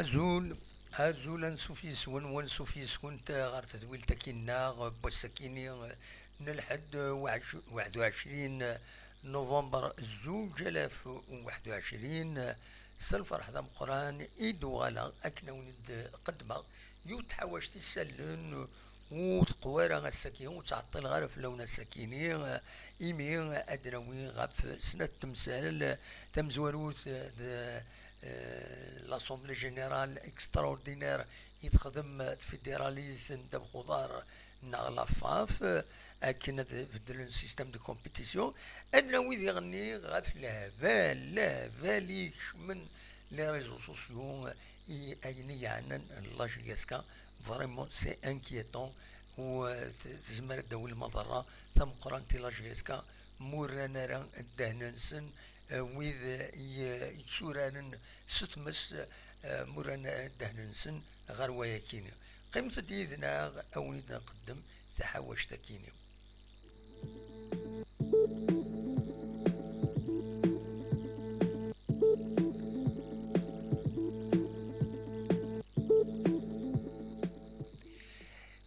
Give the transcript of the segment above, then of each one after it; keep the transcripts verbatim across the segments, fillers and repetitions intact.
Azul, azul, ansuf yes-wen, wansuf yes-went ɣer tedwilt-agi-nneɣ n wass-agi-nni n lḥedd, waɛj-, waḥed u ɛecrin november zuǧ alaf u waḥed u ɛecrin. S lferḥ d ameqqran i d-uɣaleɣ akken a wen-id-qeddmeɣ yiwet tḥawact isallen ur teqwa ara ass-agi, ur ttɛeṭṭileɣ ara fell-awen ass-agi-nni, imi ad d-nawi ɣef snat temsal. Tamezwarut d eh, l'Assemblée Générale Extraordinaire i texdem tfidiralit n ddabex uḍar neɣ la FAF, akken ad beddlen système de compétition. Ad nawi diɣenni ɣef lehbal, lehbal i ikecmen les réseaux sociaux, i ayen i yeɛnan la J S K. Vraiment, c'est inquiétant. U eh, t-, tezmer ad d-tawi lmaḍerra tameqqrant i la J S K, ma ur rran ara ddehn-nsen, eh, wid, eh, i, yetturaren s tmes, eh, ma ur rran ara ddehn-nsen ɣer wayakini. Qqimet-d yid-neɣ, a wen-id-nqeddem taḥawact-akini.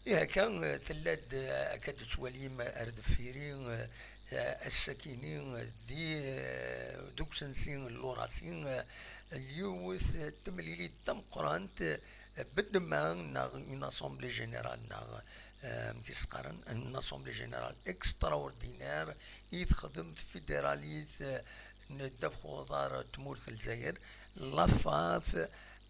Ihi akka, eh, tella-d, eh, akka d-tettwalim ar deffir-i, eh, eh, ass-akini, eh, di, eh, deg usensi n Lurasi, eh, yiwet, eh, temlilit tameqqrant, eh, beddma neɣ une assemblée générale neɣ, eh, amek i s-qqaren, une assemblée générale extraordinaire i texdem tfidiralit, eh, n ddabex uḍar n tmurt n Lezzayer, la FAF,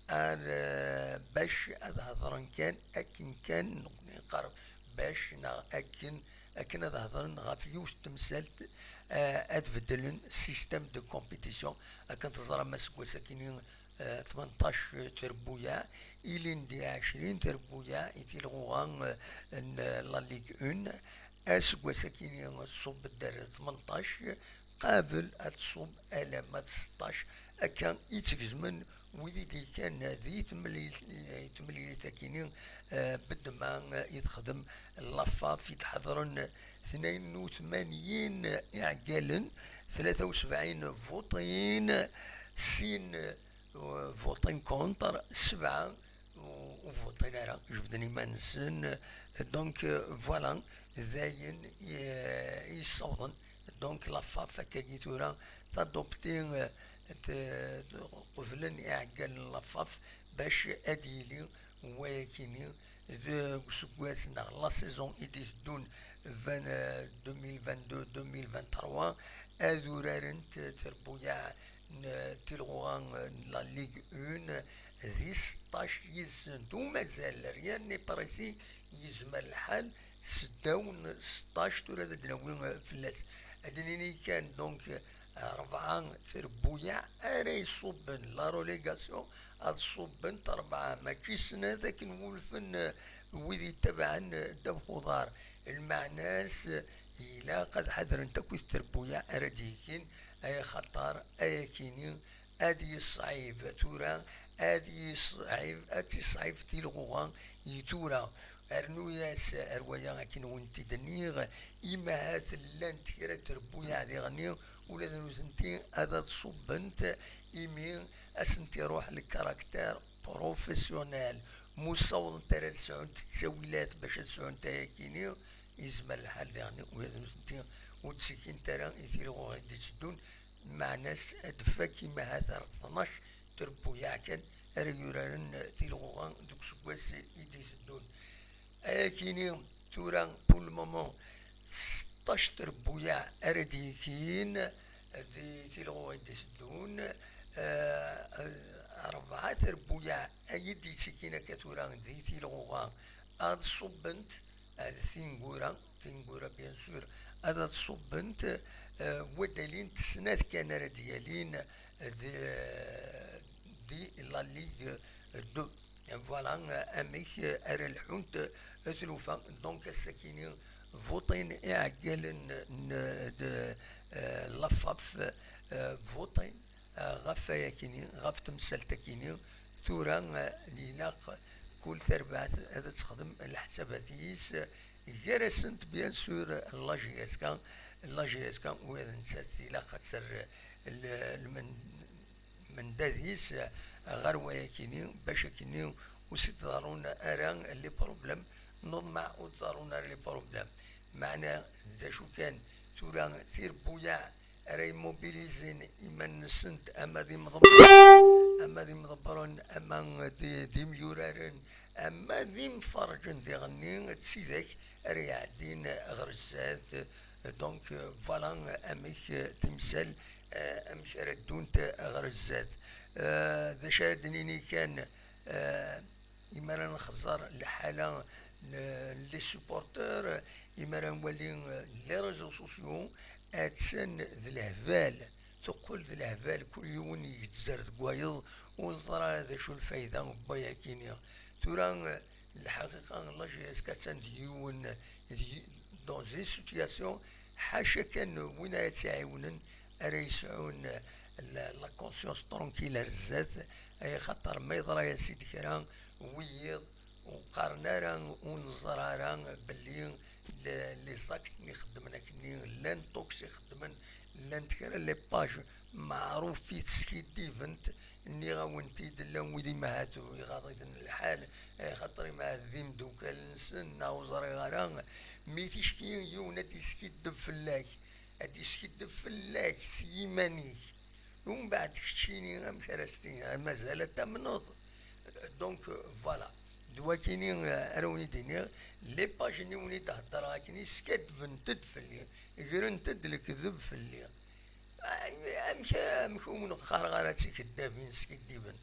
ar, eh, bac ad hedren kan akken kan nekkni nqerreb, bac neɣ akken, akken ad hedren ɣef yiwet temsalt, eh, ad beddlen système de compétition. Akken teẓram aseggas-akini, eh, tmenṭac trebbuyaɛ, ilindi ɛecrin trebbuyaɛ i tilɣuɣa, eh, n la Ligue un. Aseggas-akini tṣubb-d ar tmenṭac, qabel ad tṣubb alamma d seṭṭac. Akka i ttgezmen wid i d-yekkan di temlil-, temlilit-akini, eh, beddma, eh, i texdem la FAF i d-ḥeḍren tnayen u tmanyin iɛeggalen, tlata u sebɛin vuṭin, sin, eh, vuṭin contre, sebɛa u, u vuṭin ara, jebden iman-nsen. Donc, euh, voilà, d ayen i, i yessawḍen. Donc, la FAF akkagi tura tadopti, euh, t-, qeblen iɛeggalen n la FAF bac ad yili wayakini deg useggas neɣ la saison i d-iteddun, vingt, euh, deux mille vingt-deux, deux mille vingt-trois, ad urarent trebbuyaɛ n tilɣuɣa n la Ligue un di seṭṭac yid-sent, u mazal rien n'est précis, yezmer lḥal seddaw n seṭṭac tura ad d-nawi fell-as. Ad d-nini kan, donc, rebɛa trebbuyaɛ ara iṣubben la relégation, ad ṣubbent rebɛa, mačči snat akken wulfen wid yettabaɛen ddabex uḍar. Lmeɛna-s, ilaq ad ḥadrent akk trebbuyaɛ ara d-yekin, ay axaṭer ayakini ad yeṣɛib tura, ad yeṣɛib, ad tiṣɛib tilɣuɣa i tura. Rnu-yas ar waya akken wen-t-id-nniɣ, imahat llant kra n trebbuyaɛ diɣenni ula d nutenti ad ad ṣubbent, imi ad sent-iruḥ le caractère professionnel, mu ssawḍent ara ad sɛunt ttawilat bac ad sɛunt ayakini, yezmer lḥal diɣenni ula d nutenti ur d-ttikint ara i tilɣuɣa i d-itteddun, meɛna-s ad d-tfak imahat ar tnac trebbuyaɛ kan ara yuraren tilɣuɣa deg useggas i d-iteddun. Ayakini tura, pour le moment, seṭṭac trebbuyaɛ ara d-yekin di tilɣuɣa i d-iteddun, eh, rebɛa trebbuyaɛ ay d-yettikin akka tura di tilɣuɣa ad ṣubbent, ad tineggura, tineggura bien sûr, ad ad ṣubbent, eh, wadalin n snat kan ara d-yalin di, di la Ligue deux. Voilà, eh, amek, eh, ara lḥunt, eh, tlufa. Donc, ass-akini, vuṭin iɛeggalen n, de, eh, la FAF, eh, vuṭin, eh, ɣef wayakini, ɣef temsalt-akini. Tura, eh, ilaq kul tarbaɛt ad texdem leḥsabat-is, eh, gar-asent, bien sûr, la J S K. La J S K, ula d nettat ilaq ad terr l-, lmen-, mendad-is, eh, ɣer wayakini, bac akkenni ur s-d-ḍerrun ara les problèmes, neḍmeɛ ur d-ḍerrun ara les problèmes. Meɛna d acu kan, tura tirbuyaɛ ara immobilizin iman-nsent, ama d imḍebbren, ama d imḍebbren, ama d, d imyuraren, ama d imferrǧen diɣenni, d tidak ara iɛeddin ɣer zdat. Donc, voilà amek timsal, eh, amek ara ddunt ɣer zdat. Eh, d acu ara d-nini kan, eh, imi ara nxeẓẓer lḥala n, n les supporters, imi ara nwali, eh, les réseaux sociaux, attan d lehbal, teqqel d lehbal, kul yiwen yegzer deg wayeḍ, ur neẓri ara d acu lfayda n wayakini. Tura, eh, lḥaqiqa, la J S K attan d yiwen, d yi-, dans une situation, ḥaca kan win ara tt-iɛiwnen, ara yesɛun la, la conscience tranquille ar zdat, ay xaṭer ma yeḍra-yas-id kra, wiyiḍ ur qqaren ara, ur neẓri ara belli le-, les actes-nni xeddmen akkenni, llan talks i xeddmen, llant kra les pages meɛrufit skiddibent, nniɣ-awen-t-id, llan wid imahat iɣaḍ-iten lḥal, eh, xaṭer imahat d imdukal-nsen, neɣ ur ẓriɣ ara, mi ticki yiwen ad d-iskiddeb fell-ak, ad d-iskiddeb fell-ak s yiman-ik, umbeɛd keččini amek ara s-tiniḍ? Mazal ad tamneḍ? Donc, voilà. D wakini, eh, ara wen-id-iniɣ, les pages-nni wen-id-heddreɣ akken skaddbent-d fell-i, grent-d lekdeb fell-i. Amek, amek ur wen-qqareɣ ara d tikeddabin skiddibent?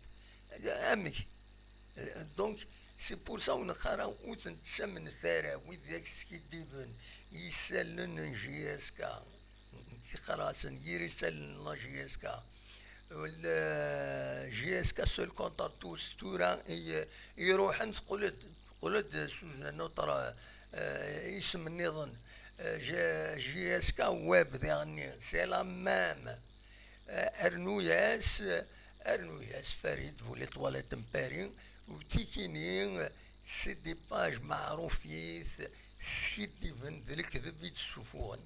Amek? Donc, c'est pour ça ur neqqar ara ur tent-ttamnet ara, wid yak skiddiben, isallen n J S K, qqareɣ-asen yir isallen n la J S K, le J S K seul contre tous, tura i, iruḥen teqqel-d, teqqel-d sous un autre, euh, isem nniḍen, euh, J-, J S K web diɣenni, c'est la même. Eh, rnu-yas, rnu-yas Farid bu les toilettes n Paris, u tikini, c'est des pages meɛrufit, skiddiben d lekdeb i d-ssufuɣen.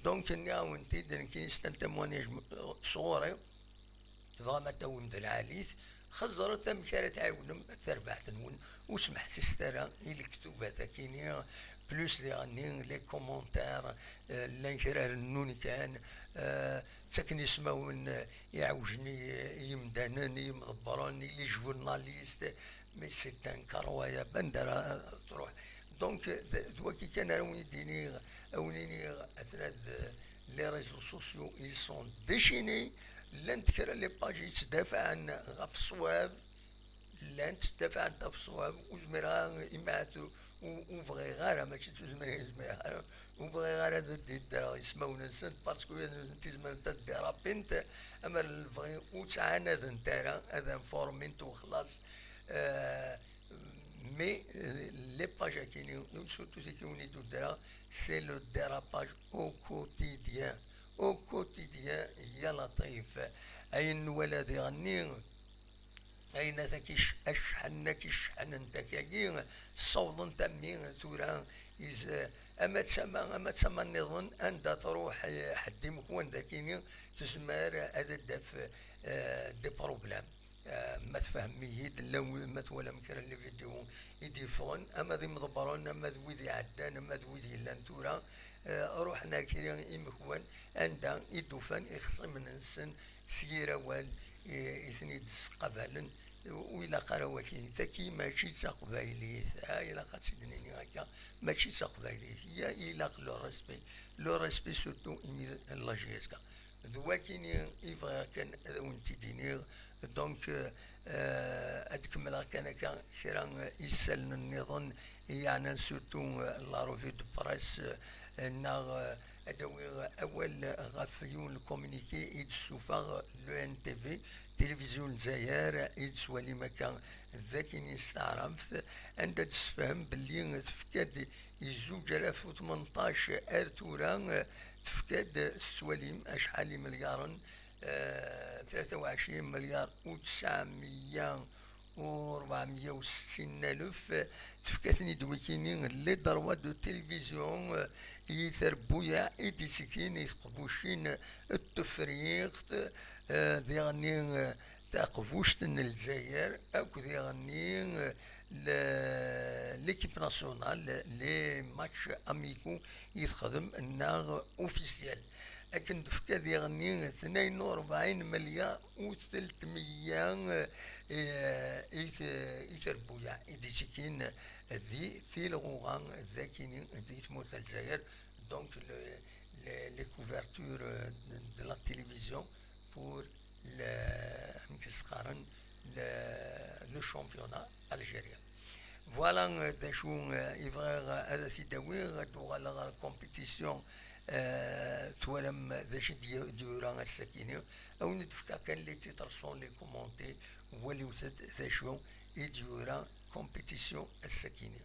Donc, nniɣ-awen-t-id, nekkini c'est un témoignage sɣur-i, tebɣam ad tawim d lɛali-t, xeẓret amek ara tɛiwnem tarbaɛt-nwen, ur smeḥsiset ara i lektubat akini, plus diɣenni les commentaires, eh, llan kra rennun kan, eh, ttaken ismawen, eh, iɛewjen i, i yimdanen, i yimḍebbren, i les journalistes, mais c'est incroyable, anda ara truḥ? Donc, d, d waki kan ara wen-id-iniɣ, a wen-iniɣ, atna d, les réseaux sociaux, ils sont déchaînés, llant kra les pages yettdafɛen ɣef ṣṣwab, llant ttdafɛent ɣef ṣṣwab, ur zmireɣ ara, imahat ur, ur bɣiɣ ara, mačči d tuzzma ur zmireɣ ara, ur bɣiɣ ara ad d-ddreɣ ismawen-nsent, parce que nutenti zemrent ad dérapint, ama lebɣi ur ttɛanadent ara, ad informint u xlaṣ. Euh, mais, euh, les pages-akini, surtout tiki wen-id-ddreɣ, c'est le dérapage au quotidien. Au quotidien, ya laṭif. Ayen nwala diɣenni, ayen ad ak-ic-, acḥen, ad k-icḥen n takagi, ssawḍen-t a mmi tura, is-, ama d tama, ama d tama nniḍen, anda truḥ, eh, ḥedd imekwan d akini, tezmer ad d-taf, eh, des problèmes. Eh, ma tfehmem-iyi-d, llan wi-, ma twalam kra n les vidéos i d-yeffɣen, ama d imḍebbren, ama d wid iɛeddan, ama d wid yellan tura, eh, ruḥen ar kra imekwan, anda i d-ufan ixṣimen-nsen s yir awal, i, i ten-id-sqabalen, ur ilaq ara waki. Taki mačči d taqbaylit, ah, ilaq ad tt-id-nini akka, mačči d taqbaylit. Ya, ilaq le respect, le respect surtout imi d la J S K. D wakini i bɣiɣ kan ad awen-t-id-iniɣ. Donc, euh, ad kemmleɣ kan akka kra isallen nniḍen, yeɛnan surtout, euh, la revue de presse, euh, neɣ, euh, ad awiɣ awal ɣef yiwen le communiqué i d-ssufeɣ le N T V, Tilivizyu n Lezzayer, i d-tettwalim akka d akin s taɛrabt, anda d-tessefhem belli tefka-d i zuǧ alaf u tmenṭac ar tura, tefka-d, tettwalim acḥal imelyaren, eh, tlata u ɛecrin melyar u tesɛemya u rebɛemya u settin alef, tefka-ten-id wikini les droits de télévision, eh, i terbuyaɛ i d-ittekkin i teqbucin n Tefriqt, eh, diɣenni, eh, taqbuct n Lezzayer akk diɣenni, eh, le-, l'équipe nationale, les matchs amicaux i texdem neɣ officiels. Akken d-tefka diɣenni tnayen u rebɛin melyar u telt meyya, eh, i t-, i trebbuyaɛ i d-ittekkin di tilɣuɣa d akini di tmurt n Lezzayer. Donc, le, le, les couvertures, euh, de, de la télévision pour le, amek i s-qqaren, le, le championnat algérien. Voilà, euh, d acu, euh, i bɣiɣ, euh, ad t-id-awiɣ, ad uɣaleɣ ɣer compétition, euh, twalam d acu i d-, d-yura ass-akini. Ad wen-d-fkeɣ kan les titres sont les commentés, waliwet-d d acu i d-yura compétition ass-akini.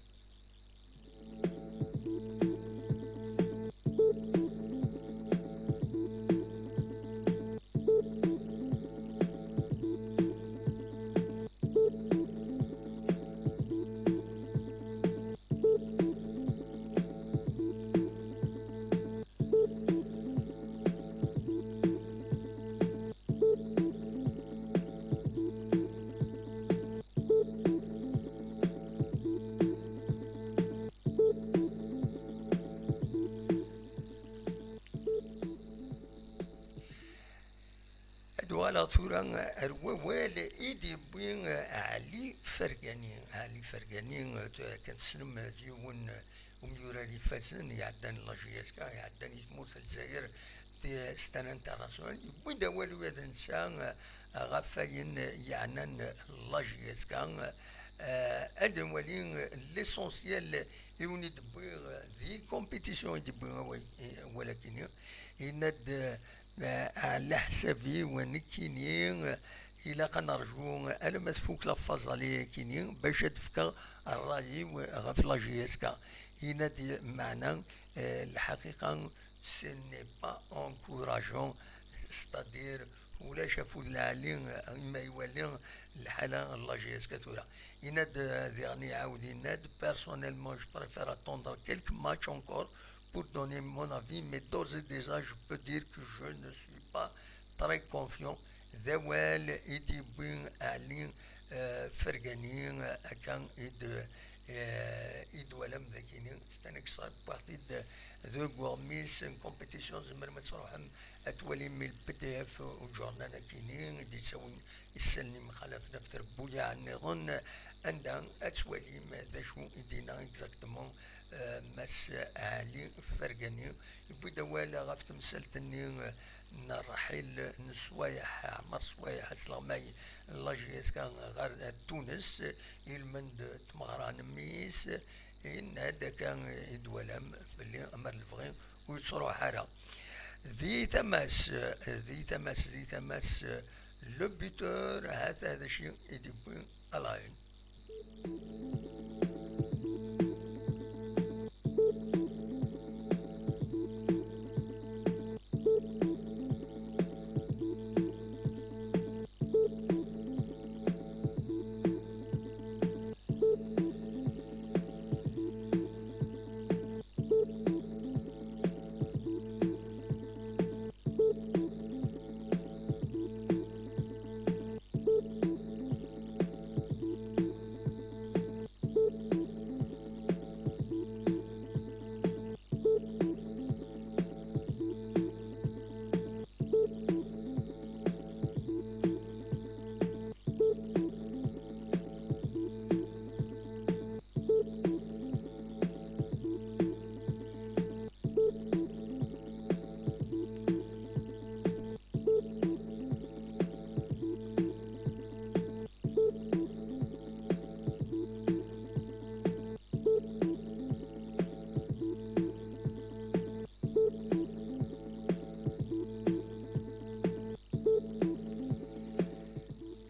Ad uɣaleɣ tura ar wawal i d-yewwi Ɛli Fergani. Ɛli Fergani, eh, kan tessnem, eh, d yiwen, eh, umyurar ifazen iɛeddan la J S K, iɛeddan i tmurt n Lezzayer, d-, c'est un international. Yewwi-d awal ula d netta, eh, ɣef wayen yeɛnan la J S K. Eh, ad nwali, eh, l'essentiel i wen-id-wwiɣ, eh, di compétition i d-yewwi awal, eh, awal akini. Yenna-d, eh, ɛla ḥsab-iw nekkini, eh, ilaq ad nerju alamma tfuk la phase aller-akini bac ad d-fkeɣ ṛṛay-iw ɣef la J S K. Yenna-d, meɛna, eh, lḥaqiqa, ce n'est pas encourageant, c'est-à-dire ulac afud lɛali, eh, imi iwali lḥala n la J S K tura. Yenna-d, eh, diɣen iɛawed yenna-d, personnellement, je préfère attendre quelques matchs encore pour donner mon avis, mais d'ores et déjà, je peux dire que je ne suis pas très confiant. D awal i d-yewwi Ɛli, eh, Fergani, eh, akka i d-, eh, i d-twalam dagini, c'est un extrait, wwiɣ-t-id deg uɣmis n compétition, tzemrem ad tṛuḥem ad twalim le P D F n uǧurnan akini, i d-yettawin isallen imxalafen ɣef trebbuyaɛ nniḍen, anda ad twalim d acu i d-yenna exactement, eh, Mass Ɛli Fergani. Yewwi-d awal ɣef temsalt-nni, eh, n ṛṛḥil n Swayeḥ, Ɛmer Swayeḥ, asleɣmay n la J S K ɣer Tunes, ilmend n tmeɣra n mmi-s, yenna-d akka i d-twalam belli amar lebɣi ur yettruḥ ara. Di tama-s, di tama-s, di tama-s, le buteur, ha-t-a d acu i d-yewwi à la une.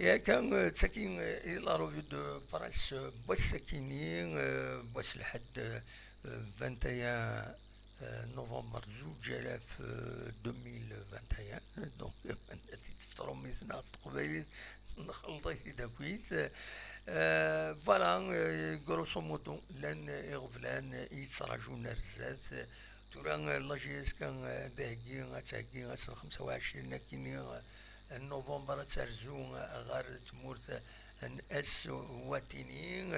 Yakan, eh, d tagi, eh, i la revue de presse, eh, n wass-akini, eh, n wass lḥedd, eh, vingt et un, eh, novembre zuǧ alaf, eh, deux mille vingt et un. Donc, eh, tefṭrumit neɣ s teqbaylit, nxelḍ-it-id akkit. Eh, voilà, eh, grosso modo, llan iɣeblan i yettraǧun ar zdat. Tura, eh, la J S K, eh, d aheggi, ad theggi ass n xemsa u ɛecrin akini, eh, n November ad terzu ɣer tmurt n Eswatini,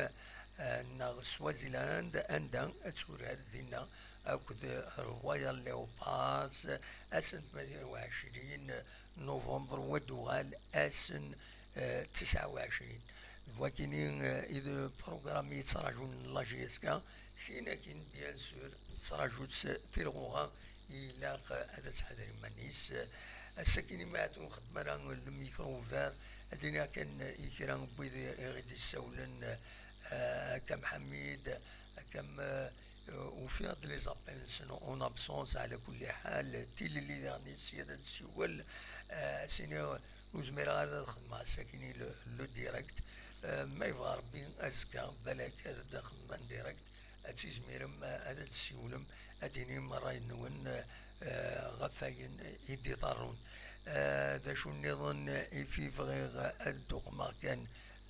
eh, neɣ Swaziland, anda ad turar dinna akked Royal Leopards ass n tmanya u ɛecrin November, wa d-uɣal ass n, eh, tesɛa u ɛecrin. D wakini, eh, i d programme i yettraǧun la J S K, sin akin, bien sûr, ttraǧu-tt tilɣuɣa, ilaq ad tettḥadar iman-is. Ass-akin, ma ur xeddem ara le micro ouvert, ad d-iniɣ kan i kra n wid i ɣ-d-issawlen, eh, akka Mḥamid, akka m-, eh, ufiɣ-d les appels-nsen en absence, ɛla kulli ḥal, tilelli daɣen i sya ad d-ssiwel, eh, ad s-iniɣ ur zmireɣ ara ad xedmeɣ ass-akin le, le direct. Eh, ma yebɣa Rebbi, azekka, balak ad d-xedmeɣ en direct, ad tizmirem, eh, ad d-ssiwlem, ad d-tinim ṛṛay-nwen, eh, ɣef wayen i d-iḍerrun. Eh, d acu nniḍen i fi bɣiɣ ad d-uqmeɣ kan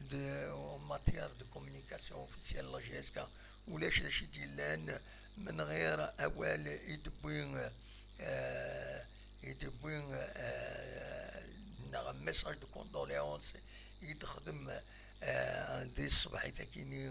de, en matière de communication officielle la J S K, ulac d acu i d-yellan menɣir awal i d-wwi, eh, i d-wwi, eh, neɣ message de condoléances i d-texdem, eh, di tṣebḥit akini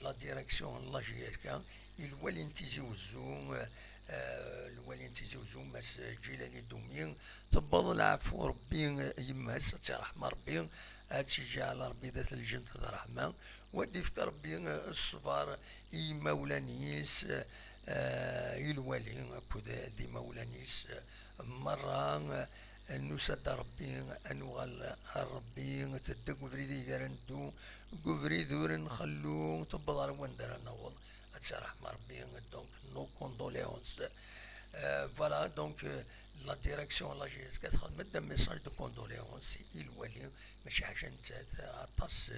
la direction n la J S K, i lwali n Tizi Uzzu, eh, lwali n Tizi Uzzu, Mass Ǧilali Dumi, tewweḍ leɛfu Rebbi yemma-s, ad tt-iṛḥem Rebbi, ad tt-iǧɛel Rebbi dat lǧent d ṛṛeḥma, u ad d-ifk Rebbi, eh, ṣṣber i yimawlan-is, eh, i lwali akked d imawlan-is, eh, merra, eh, nusa-d ar Rebbi, ad nuɣal ar Rebbi, tedda deg ubrid igar ad neddu, deg ubrid ur nxellu, tewweḍ ar wanda ara naweḍ, ad tt-iṛḥem Rebbi, donc nos condoléances. Euh, voilà, donc, euh, la direction n la J S K txedmet-d un message de condoléances i lwali, mačči ḥaca nettat, aṭas,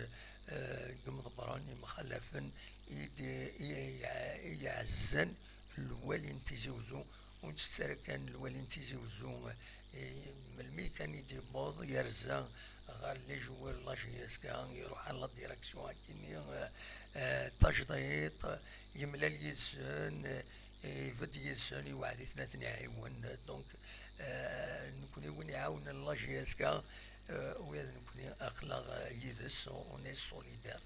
euh, n yimḍebbren imxalafen i d-, i, i, i iɛezzan lwali n Tizi Uzzu, ur nettett ara kan lwali n Tizi Uzzu, eh, melmi kan i d-yewweḍ yerza ɣer les joueurs n la J S K, iruḥ ar la direction akini, eh, eh, tajdiṭ, yemlal yid-sen, eh, ibedd yid-sen, iweɛɛed-iten ad ten-iɛiwen. Donc, eh, nekni win iɛawnen la J S K, eh, ula d nekni aql-aɣ, eh, yid-s, on est solidaire.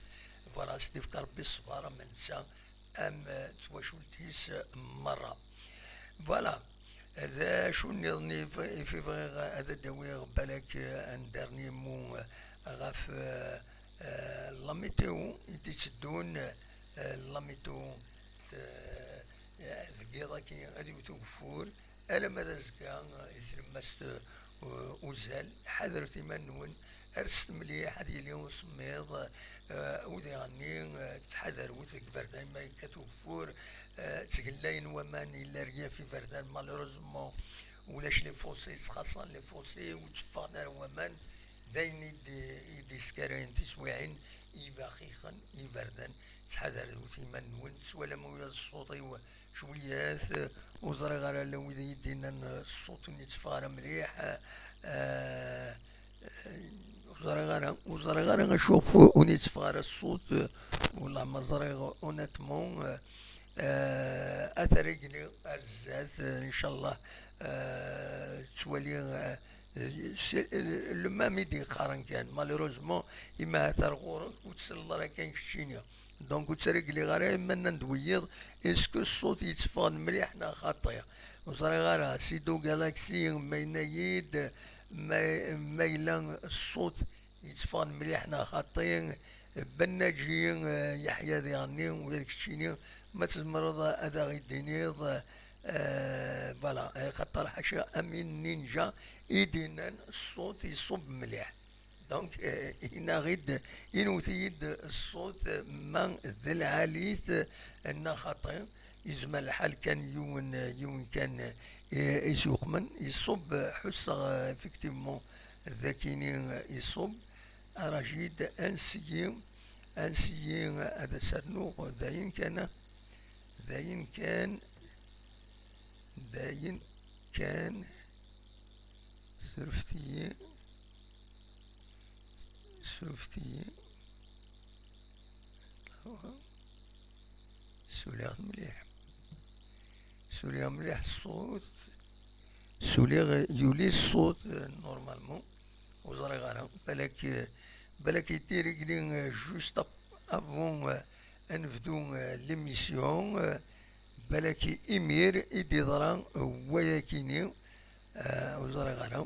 Voilà, s d-ifka Rebbi ṣṣber, am netta am, eh, twacult-is merra. Voilà. D acu nniḍen i f-, i fi bɣiɣ ad d-awiɣ, balak, eh, un dernier mot, eh, ɣef, eh, eh, la météo i d-itteddun, eh, la météo, eh, deg yiḍ-agi ad iwet ugeffur, alamma d azekka, eh, di tlemmast, eh, uzal. Ḥadret iman-nwen, rset mliḥ, ad yili usemmiḍ, eh, u diɣenni, eh, ttḥadarwet deg iberdan, ma yekkat ugeffur, eh, ttgellayen waman, yella rryaf iberdan, malheureusement, ulac les fossés, ttxaṣṣan les fossés, ur tteffɣen ara waman, d ayen i d-, i d-iskarayen tiswiɛin, ibaxixen, iberdan. Ttḥadarwet iman-nwen, twalam ula d ṣṣut-iw cwiyat, eh, ur ẓriɣ ara la wid i yi-d-innan, eh, ṣṣut ur yetteffeɣ ara mliḥ, eh, eh, ur ẓriɣ ara, ur ẓriɣ ara acu ur yetteffeɣ ara ṣṣut, eh, wellah ma ẓriɣ honnêtement, eh, eh, ata régli ar zdat, eh, inchallah, eh, ttwaliɣ, eh, c'est le même i d-yeqqaren kan, malheureusement, imi ahat ar ɣur-k ur tselled ara kan keččini. Donc, ur ttrégli ara iman-nni d wiyiḍ, est-ce que ṣṣut yetteffɣen mliḥ neɣ xaṭi? Ur ẓriɣ ara, Sido Galaxy, ma yenna-yi-d, ma, ma yella ṣṣut yetteffɣen mliḥ neɣ xaṭi, Bennaǧi, eh, Yeḥya diɣenni, ula d keččini, ma tzemreḍ ad aɣ-id-tiniḍ, eh, voilà, eh, xaṭer ḥaca Amin Ninja i d-yennan ṣṣut iṣubb mliḥ. Donc, eh, inaɣ-id, inwet-iyi-d ṣṣut ma d lɛali-t neɣ xaṭi. Yezmer lḥal kan yiwen, yiwen kan, eh, i s-yuqmen. Iṣubb, ḥusseɣ, eh, effectivement, d akini, eh, iṣubb. Arajid, ansi, ansi ad as-rnuɣ, d ayen kan, d ayen kan, d ayen kan, ssurfet-iyi, ssurfet-iyi, suliɣ mliḥ, suliɣ mliḥ ṣṣut, suliɣ yuli ṣṣut, euh, normalement. Ur ẓriɣ ara. Balak, balak yeṭṭirigli, euh, juste ap-, avant, euh, ad nebdu, euh, l'émission, euh, balak imir i d-yeḍra, euh, wayakini, euh, ur ẓriɣ ara.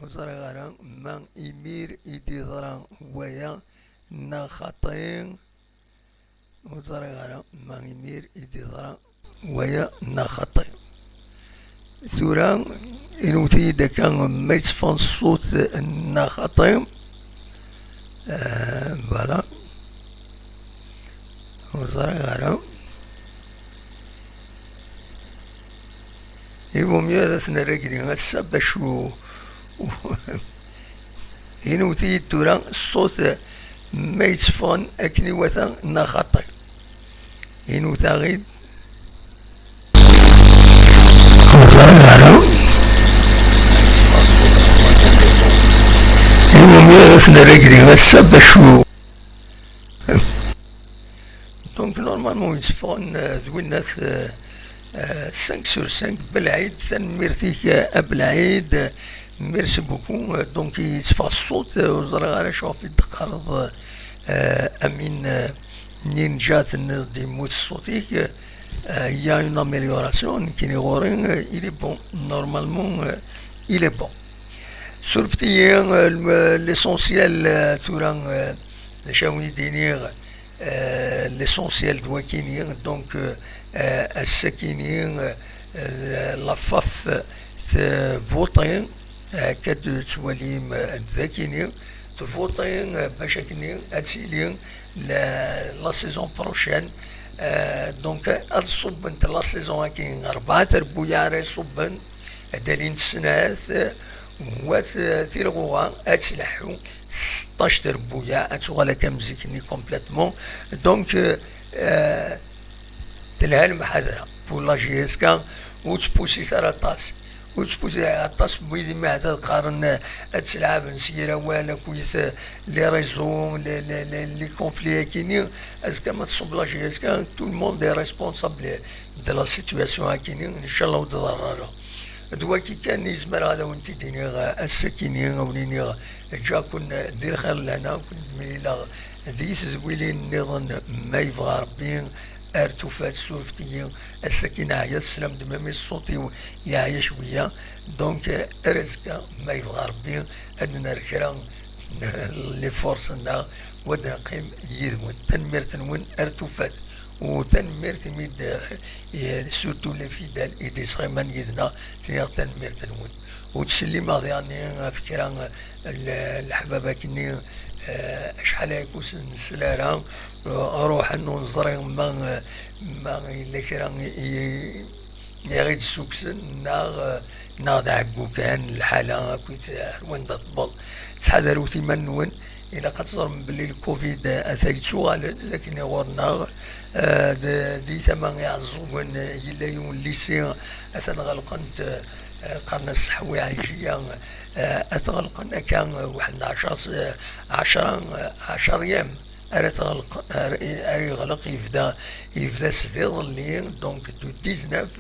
Ur ẓriɣ ara ma imir i d-yeḍra waya neɣ xaṭi. Ur ẓriɣ ara ma imir i d-yeḍra waya neɣ xaṭi. Tura, inewwet-iyi-d akka ma yetteffeɣ ṣṣut neɣ xaṭi. Euh, voilà. Ur ẓriɣ ara. Il vaut mieux ad t-nerr agni ass-a bac u-, u-, inewwet-iyi-d tura ṣṣut ma yetteffɣen akken iwata neɣ xaṭi. Inewwet-aɣ-id. Ur ẓriɣ ara. Il vaut mieux ad t-nerr agni ass-a bac u-, Donc, normalement, yetteffɣen, euh, d winnat, euh, euh, cinq sur cinq. Belɛid, tanemmirt-ik, euh, a Belɛid. Merci beaucoup. Euh, donc, yetteffeɣ ṣṣut, euh, ur ẓriɣ ara acu ɣef i d-teqqareḍ, euh, Amin, euh, Ninja, tenniḍ-d yemmut ṣṣut-ik. Euh, il y a une amélioration, nekkini ɣur-i, euh, il est bon. Normalement, euh, il est bon. Surfet-iyi, euh, le-, l'essentiel, euh, tura, euh, d acu i d-iniɣ, euh, l'essentiel d wakini, donc, euh, euh, ass-akini, euh, euh, la faf tvuṭi, euh, akka d-tettwalim, euh, d akini, tvuṭi, euh, bac akini ad tili la, la saison prochaine. Euh, donc, ad ṣubbent la saison-agi rebɛa trebbuyaɛ ara iṣubben, ad alint snat, wat, euh, tilɣuɣa ad tleḥḥu seṭṭac trebbuyaɛ, ad tuɣal akka am zik-nni complètement. Donc, euh, euh, telha lemḥadra pour la J S K, ur ttpusit ara aṭas. Ur ttpusit ara aṭas n wid i mi ɛad ad qqaren, euh, ad ttlaɛben s yir awal akkit, euh, les réseaux, les, les, les, les conflits akini. Azekka ma tṣubb la J S K, tout le monde est responsable de la situation akini, ncallah ur d-ḍerr ara. D waki kan i zemreɣ ad awen-t-id-iniɣ, eh, ass-akini, a wen-iniɣ ǧǧiɣ-ken di lxir lehna, ken-id-mlileɣ di tedwilin nniḍen ma yebɣa Rebbi. Ar tufat, surfet-iyi, ass-agi neɛya, teslam-d mami ṣṣut-iw yeɛya cwiya. Donc, eh, ar azekka ma yebɣa Rebbi ad nerr kra n les forces-nneɣ, u ad neqqim yid-wen. Tanemmirt-nwen ar tufat. U tanemmirt imi d, eh, surtout les fidèles i d-isɣiman yid-neɣ, ttiniɣ tanemmirt-nwen. U ttsellimeɣ diɣenni ɣef kra, eh, l-, leḥbab akkenni, eh, acḥal ayakk ur sen-nsel ara, eh, ruḥen ur neẓri ma, eh, ma yella kra i, i, i ɣ-id-ssukksen, neɣ, eh, neɣ d ɛeggu kan lḥala akkit ar wanda tewweḍ. Ttḥadarut iman-nwen, ilaq ad teẓrem belli le covid, eh, ata yettuɣal-d d akken ɣur-neɣ, eh, d, di tama iɛeẓẓugen, eh, yella yiwen lycée, atan ɣelqen-t, eh, qqaren-as Seḥwi Ɛijiya, eh, ad t-ɣelqen akka, eh, waḥed n ɛecṛa, eh, ɛecṛa, eh, ɛecṛ yam. Ara tɣelq, ara, ara yeɣleq, yebda, yebda s iḍelli, donc du dix-neuf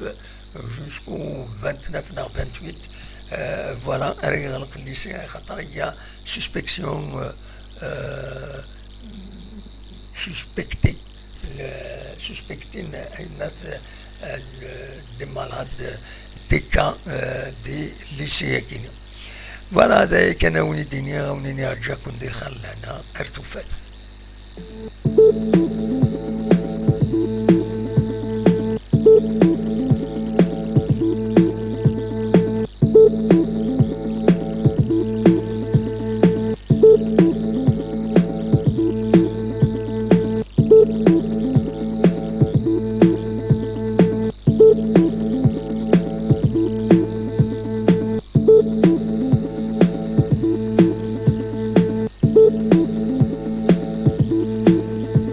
jusqu'au vingt-neuf neɣ vingt-huit, euh, voilà, ara yeɣleq lycée, axaṭer il y a suspicion, euh, euh, suspecté, le, suspecté, euh, des malades, des cas, euh, des lycéens. Voilà, d aya kan a wen-id-iniɣ, a wen-iniɣ ǧǧiɣ-ken di lxir lehna, ar tufat.